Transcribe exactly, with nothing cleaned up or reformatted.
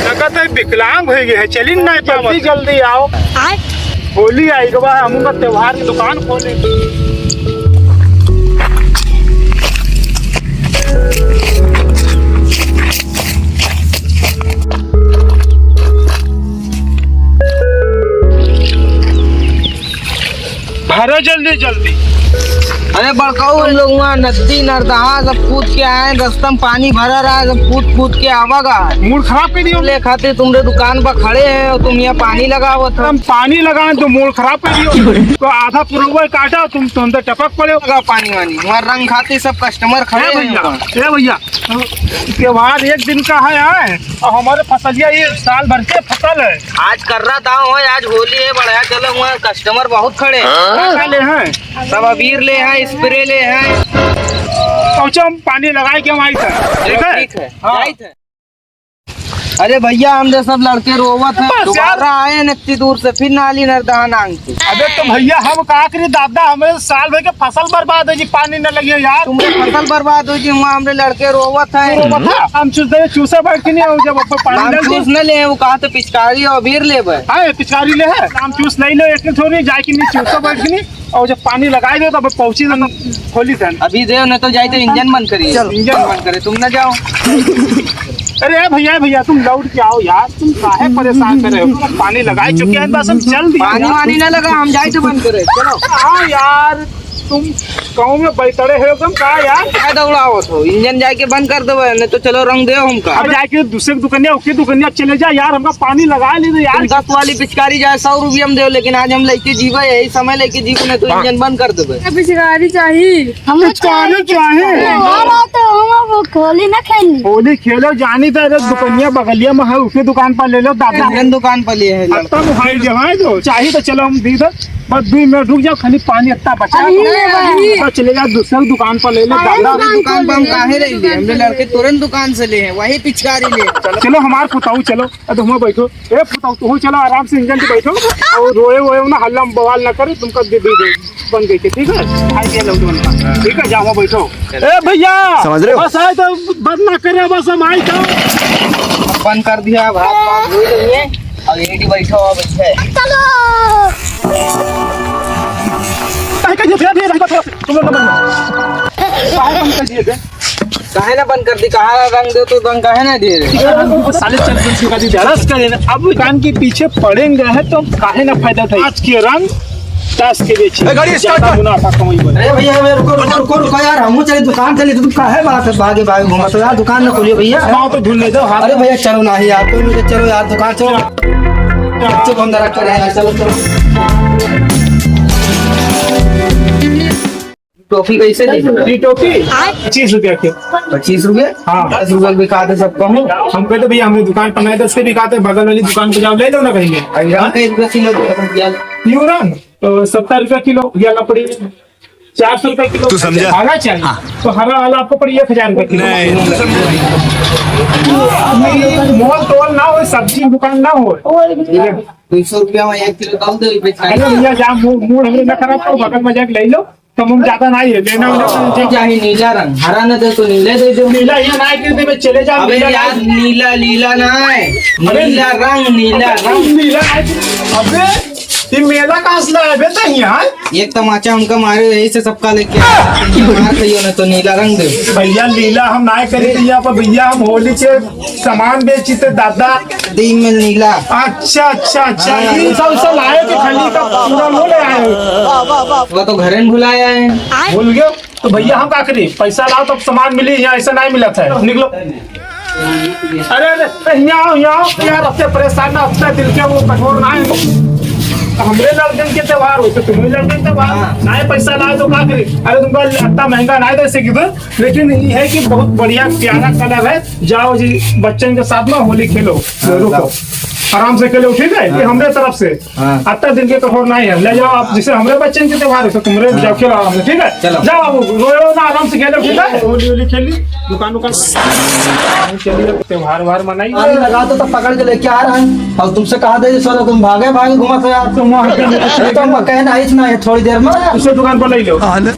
लगत है विकलांग होइ गए है, चली नहीं पावत। जल्दी, जल्दी आओ। आय। होली आई के बाद हमहू का त्योहार की दुकान खोले। भरो जल्दी, जल्दी। अरे बड़काऊ, हम लोग वहाँ नदी, नरदहा सब कूद के आए, रस्ता में पानी भरा रहा है, सब कूद कूद के आवागा। मूड खराब कर दियो। ले खातिर तुमरे दुकान पर खड़े हैं और तुम यहाँ पानी लगावत हो। हम पानी लगाएं तो मूड खराब कर दियो। तो आधा पुरवा काटा, तुम, तुम तो टपक पड़े हो। लगा पानी वानी, वहाँ रंग खातिर सब कस्टमर खड़े ए हैं भैया, वहाँ। ए भैया, त्योहार एक दिन का है, आए, और हमारे फसलिया ये साल भर के फसल है। आज कर्रा दाव है, आज होली है, बढ़िया चलो, वहाँ कस्टमर बहुत खड़े हैं। का, का ले हैं? सब अबीर ले हैं, स्प्रे ले हैं। पहुँचो, हम पानी लगाए के हम आई था। ठीक है? ठीक है, हाँ। जाइत है। अरे भैया, हम तो सब लड़के रोवत हैं, बस यार। दोबारा आए हैं इतनी दूर से, फिर नाली नरदहा नांग के। अबे तो भैया, हम का करी दादा, हमें साल भर के फसल बर्बाद होइ जी, पानी न लगे यार। तुमरे फसल बर्बाद होइ जी, वहाँ हमरे लड़के रोवत हैं। रोवत है? हम चूस दे, चूसे बैठ के नहीं हो, जब ऊपर पानी आम डाल दे। चूस न ले, वो कहा तो पिचकारी और अबीर लेबे। हाँ, ये पिचकारी ले है, आम चूस नहीं लो, एक थोड़ी जाए कि नहीं, चूसे बैठ के नहीं, और जब पानी लगाई दो, तब पहुँची तो खोली देन। अभी दे, नहीं तो जाए तो इंजन बंद करिए। चलो। इंजन बंद करे, तुम ना जाओ। अरे भैया, भैया, तुम लौट के आओ यार, तुम काहे परेशान करे हो? पानी लगाए चुके हैं, बस हम चल दिए पानी यार। वानी ना लगा, हम जाए तो बंद करे, चलो। हाँ यार, तुम गाँव में बैतड़े हो एकदम, का यार? क्या दौड़ावत हो? इंजन जाके बंद कर देवे, नहीं तो चलो रंग दे हमका। अब जाके दूसरे दुकानिया, उसकी दुकानिया चले जा यार, हमका पानी लगा ले दे यार। तुम दस वाली पिचकारी जाए सौ रुपया में दे, लेकिन आज हम लेके जीवे, यही समय लेके जीवे, नहीं तो इंजन बंद कर देवे। पिचकारी चाहिए। हम पिचकारी चाहिए। हमारा तो हम अब होली ना खेलनी। होली खेलो जानी तो, अरे दुकानिया बगलिया में है, उसकी दुकान पर ले लो दादा। इंजन दुकान पर लिए है। अब तुम भाई जवान जो चाहिए तो चलो हम दी दो। बस दो मिनट रुक जाओ, खाली पानी इतना बचा है। अरे भाई। बस चले जाओ, दूसरे दुकान पर ले लो, अरे दादा। दुकान पर हम काहे ले लिए? हमरे लड़के तुरंत दुकान से ले हैं, वही पिचकारी ले। चलो, चलो, हमार पुताऊ, चलो, अब तुम बैठो। ए पुताऊ, तू चलो, आराम से इंजन पे बैठो और रोए वोए ना, हल्ला बवाल ना करो, तुमको दे, दे, दे, बन गई के, ठीक है? आई दिया लौटवन का, ठीक है, जाओ बैठो। ए भैया, समझ रहे हो? बस आए तो बंद ना करे, बस हम आई तो। बंद कर दिया, भात वात धो लिए। अब यहीं पे बैठो, अब बैठे। चलो। काहे का ये फेर, फेर, फेर, तुम लोग ना बंद करो। काहे बंद कर दिए थे? काहे ना बंद कर दी? कहाँ रंग दो तो रंग काहे ना दिए रे? साले चल, चल, चल, चल, चल, रस करे ना। अब कान के पीछे पड़ेंगे हैं तो काहे ना फायदा उठाई? आज के रंग दस के बेची। ए, गाड़ी start ज्यादा कर। मुनाफा कमाई बने। अरे भैया, भैया, रुको, रुको, रुको, रुको यार, हमहू चली दुकान चली, तू काहे बात है, भागे, भागे घूमत हो यार, दुकान ना खोलियो भैया। पाँव तो धुल ले दो, हाथ। अरे भैया, चलो ना यार, कोई मुझे, चलो यार, दुकान चलो। चलो। बच्चों को अंदर रख कर यार, चलो, चलो। टॉफी कैसे दी? ये टॉफी? पच्चीस रुपया के। पच्चीस रुपये? हाँ। दस रुपये बिकाते सब कहूँ। हम कहते भैया, हमरे दुकान पर नहीं, दस के बिकाते, बगल वाली दुकान पे जाओ, ले लो ना कहीं। अरे, हाँ? कई रुपये किलो दे रहे हैं, यार? यूरन, अ, सत्तर रुपये किलो, या लपड़ी, चार सौ रुपये किलो। तू समझा? हरा चाहिए। हाँ। तो हरा वाला आपको पड़ी एक हजार रुपये किलो। नहीं, तू समझा नहीं। मोल तोल ना हो, सब्जी दुकान ना हो। दो सौ रुपया में एक किलो दाल दे, बेच अरे भैया, जा मूड, मूड हमरे ना खराब करो, बगल में जाके ले लो। कम उम ज्यादा नहीं है, लेना उना तो चाहे नीला रंग, हरा न दे तो नीला दे दो। नीला यहाँ ना है, कितने में चले जाओ, अबे नीला यार, रंग। नीला, लीला ना है, अबे नीला रंग, नीला अबे रंग। नीला है, अबे ये मेला कहाँ से लाया बे तैं यहाँ? एक तमाचा हमका मारे, यही से सबका लेके आया। मार खाइयो ना तो नीला रंग दे। भैया लीला हम ना करी तो यहाँ पर भैया हम होली के सामान बेची थे दादा। दिन में नीला। अच्छा, अच्छा, अच्छा, हाँ। ये सब, सब लाए थे, खाली का पूरा लो ले आए हो। वो तो घरे में भुलाया है। भूल गए? तो भैया हम का करी? पैसा लाओ तब सामान मिली, यहाँ ऐसा नहीं मिलत है। निकलो। अरे, अरे, अरे, यहाँ आओ, यहाँ आओ। यार, अब से परेशान ना, अपना दिल के वो कठोर ना है। हमरे लड़कन के त्योहार हो, तो तुम्हें लड़कन के त्योहार। हाँ। ना है पैसा लाओ तो का करी? अरे, तुमका इतना महंगा ना है, तो ऐसे की तो लेकिन ये है कि बहुत बढ़िया प्यारा कलर है। जाओ जी, बच्चन के साथ में होली खेलो, हाँ, दोनों को। जाओ। आराम से खेलो, ठीक है? ये हाँ। हमरे तरफ से। हाँ। अत्ता दिन के कठोर नहीं है, ले जाओ आप, जैसे हमरे बच्चन के त्योहार है, तो तुमरे हाँ। जाओ, खेलो आराम से, ठीक है? चलो। जाओ, रोयो ना, आराम से खेलो, ठीक है? होली, होली खेली, दुकान, दुकान। चलिए, त्योहार, व्योहार मनाइए। अरे, लगा तो तब पकड़ के लेके आ रहा है। और तुमसे कहा दे, सर, तुम भागे, भागे घूमत हो यार। तुम वहाँ के अरे, तो हम कहना ही इतना है, थोड़ी देर में। दूसरे दुकान पर ले लो। हाँ, ले।